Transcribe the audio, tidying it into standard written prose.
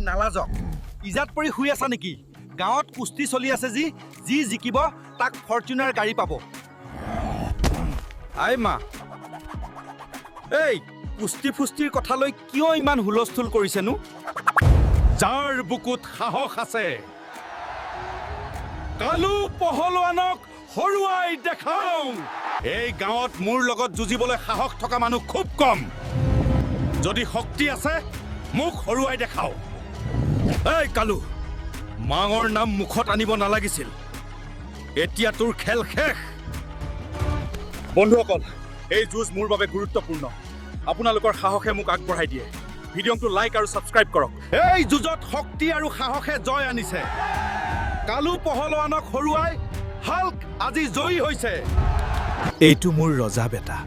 নালাজক, ইজাত পৰি শুই আছা নেকি? গাঁৱত কুস্তি চলি আছে। যি যি জিকিব, তাক ফৰচুনাৰ গাড়ী পাব। আই মা, এই কুস্তি ফুস্তিৰ কথালৈ কিয় ইমান হুলস্থুল কৰিছেনো? যাৰ বুকুত সাহস আছে, কালু পহলৱানক হৰুৱাই দেখাওঁ। এই গাঁৱত মোৰ লগত যুঁজিবলৈ সাহস থকা মানুহ খুব কম। যদি শক্তি আছে, মোক হৰুৱাই দেখাও। এই কালু, মাঙৰ নাম মুখত আনিব নালাগিছিল। এতিয়া তোৰ খেল শেষ। বন্ধুসকল, এই যুঁজ মোৰ বাবে গুৰুত্বপূৰ্ণ। আপোনালোকৰ সাহসে মোক আগবঢ়াই দিয়ে। ভিডিঅ'টো লাইক আৰু ছাবস্ক্ৰাইব কৰক। এই যুঁজত শক্তি আৰু সাহসে জয় আনিছে। কালু পহলৱানক হৰুৱাই হাল্ক আজি জয়ী হৈছে। এইটো মোৰ ৰজা বেটা।